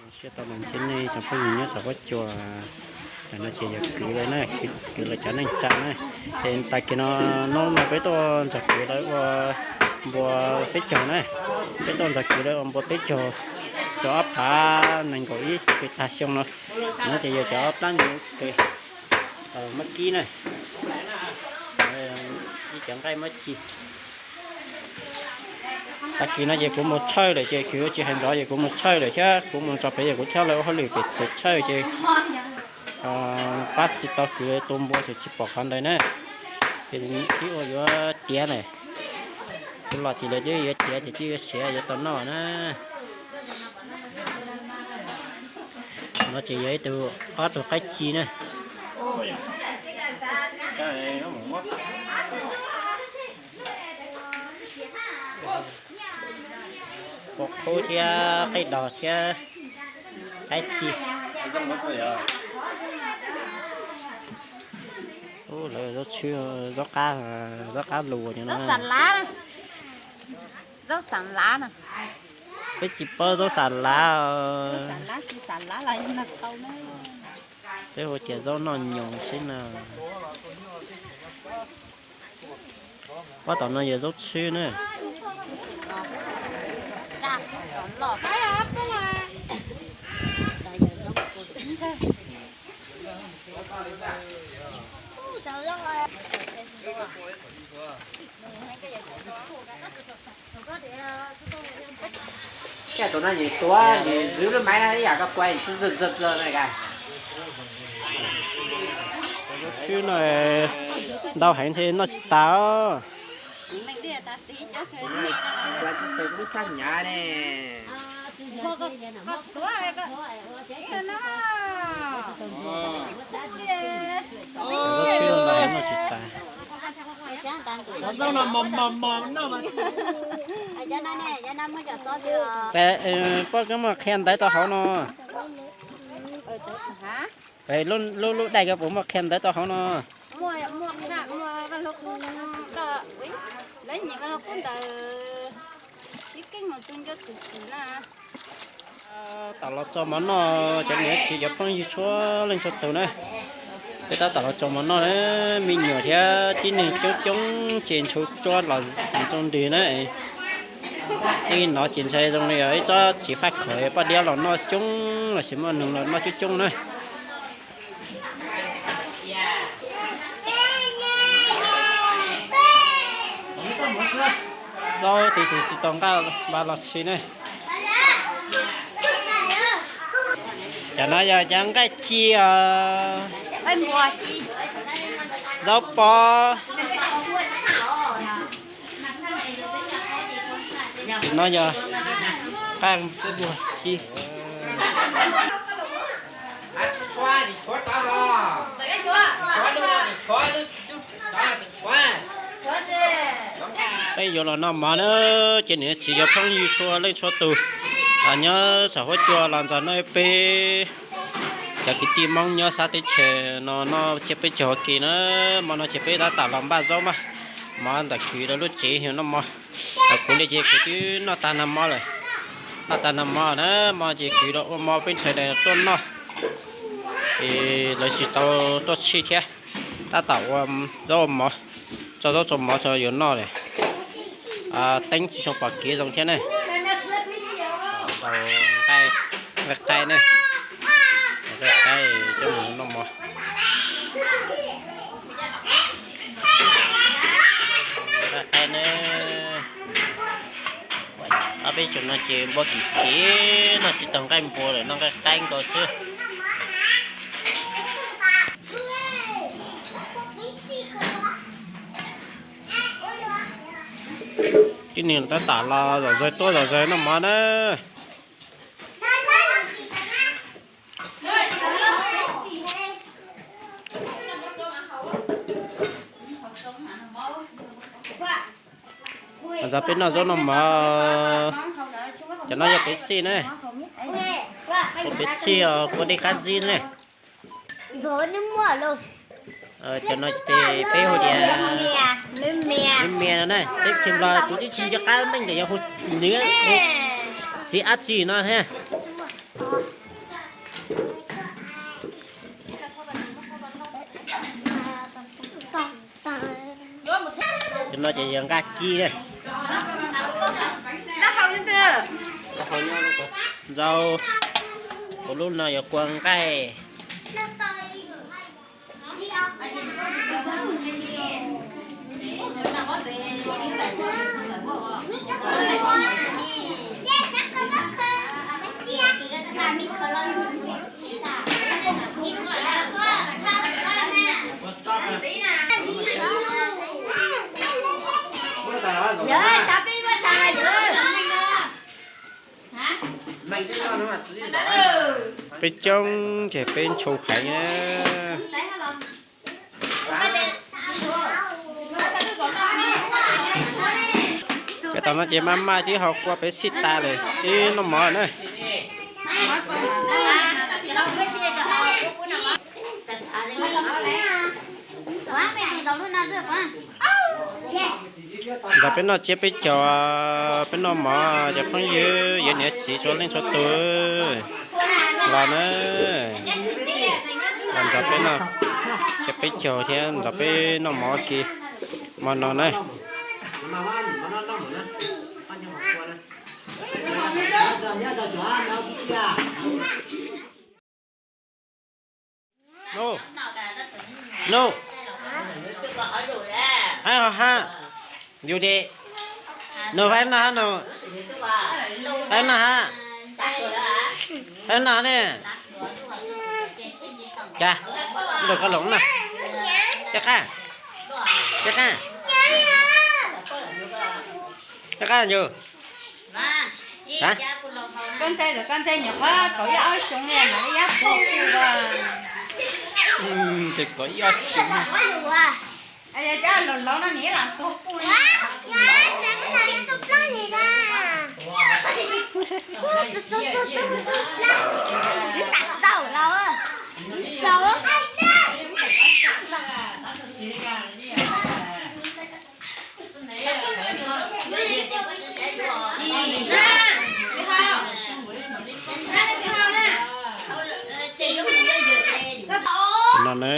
Siab tau los ntsib nej tsoom phooj ywg nyob saum huab cua. Tam no ces yog kwv lawv na, kwv lawv cov neej tsa na. Ces tag kis no, hnub no peb tuaj nrog kwv lawv ua npua peb caug na. Peb tuaj nrog kwv lawv ua npua peb caug, cov ob phav nees nkaum ib kws tag xyoo no. No ces yog cov plab nyob kws mab kib na, ib cov nqaij mab ci. Tag kis no ces kuv mus tshawj lawm ces kuv yuav tsis hais ntxov ces kuv mus tshawj lawm thiab kuv mus tso pem ces kuv thiab lawv ua hauj lwm pem txawm tshawj ces pab tsis tau kwv tus npua ces tsis pom qhov ntawd na. Ces ib ua yuav tiav na, kuv los ces lawv twb yuav tiav ces twb yuav siav yuav tau noj na. No ces yog ib tug, ob tug qaib ci na. Pua qub thiab qaib dos thiab qaib ci. Lawv zaub tshwb, zaub qab, zaub qab lus no. Zaub xav lav na. Peb tsis paub zaub xav lav. Peb hu tias zaub noj nyoos xwb na. Pab tom no yog zaub tshwb na. Tus no nws tuav, nws zwv lub maiv no ib yam koj kua nws txwb txwb txwb txwb na. Tshwb no ntau heev ntshe noj tsis tas os. Kua txwb txwb lub sab hnyav ne. Zaub tshwb no ntau heev noj tsis tas. Peb, poj koob muaj qhia ntawv tau hauv no. Lub, lub daim koj puas muaj qhia ntawv tau hauv no? Tab tom los tso mov noj cov niam txiv cov phooj ywg txhua leej txhua tus na. Peb tab tom los tso mov noj na, me nyuam thiab tib neeg coob coob ces ntshaw tsuab los ntxoov ntws na. Ib no ces ntshai zoo li ib tsob txiv faj khaum poj diab los noj coob los sis muaj noog los noj coob coob na. Zaub tus tus tsis tau nqaij npab los tsis ne. Cov no yog cov nqaij ci os. Zaub pob. Tus no yog nqaij npua ci. Peb yuav los noj mov na, ces niam txiv cov phooj ywg txhua leej txhua tus nyob saum huab cua los nrog noj peb cov kwv tij Hmoob nyob sab teb chaws no noj tsiab peb caug ua ke na. Hmo no ces peb tab tom los npaj zaub mas, mov ntawm kwv lawv lub tsev yog noj mov. Kuv li ces kuv twb noj tag nag hmo lawm. Noj tag nag hmo na, hmo ces kwv lawv ua mov peb sawv daws tuaj noj, es lawv tsis tau tuaj txhij thiab. Tab tom ua zaub ua mov, tso zaub tso mov tso yuav noj lawm. Teeb tsis zoo pom kev zoo thiab ne. Nqaij, nqaij qaib ne, nqaij qaib coj mus noj mov. Nqaij qaib ne. Ob peb xyoos no ces npua kim kim, noj tsis tau nqaij npua lawm, noj nqaij qaib nkaus xwb. Tib neeg tab tom los zom zaws tuaj zom zaws noj mov na. Ntxov peb noj zaub noj mov, cov no yog pev xij na. Ua pev xij os, kua dej qab zib ne. Cov no peb hu tias mib mia no na, teb chaws Nplog kuv twb tsis nco qab meej tias yog hu nws txiv ab tsi no thiab. No ces yog nqaj kib na. Ntxau, kuv lub no yuav kua nqaij. Peb coob ces peb ntshoo heev na. Cov tom no ces maj maj twb ho kua peb sij tas lawm twb noj mov na. Ntxov peb noj tsiab peb caug, peb noj mov cov phooj ywg, yuav niam txiv txhua leej txhua tus los na. Los ntxov peb noj tsiab peb caug thiab ntxov peb noj mov kis mov no na. Nub, nub, hab ho hab, yus de, nub, hab noj hab nub, hab noj hab, hab noj ne. Cas, nub koj loos na, caj qab, caj qab, caj qab yus. Koj ntshai, koj ntshai nyuam qhuav kaum ib ob xyoo li mam li yab tuag kuj. Ces kaum ib ob xyoo. Cov laus laus no nim lam tuag kuj li. No na,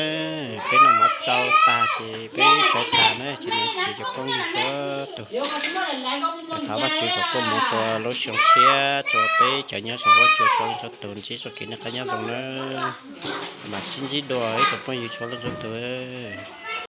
peb noj mov tsau tag ces peb sawv tag na ces niam txiv cov phooj ywg txhua tus, thov Vajtswv foom koob hmoov rua lub xyoo tshiab rua peb cov nyob saum huab cua txhua leej txhua tus ntsib txoj kev noj qab nyob zoo na. Mam sib ntsib dua ib tsoom phooj ywg txhua leej txhua tus.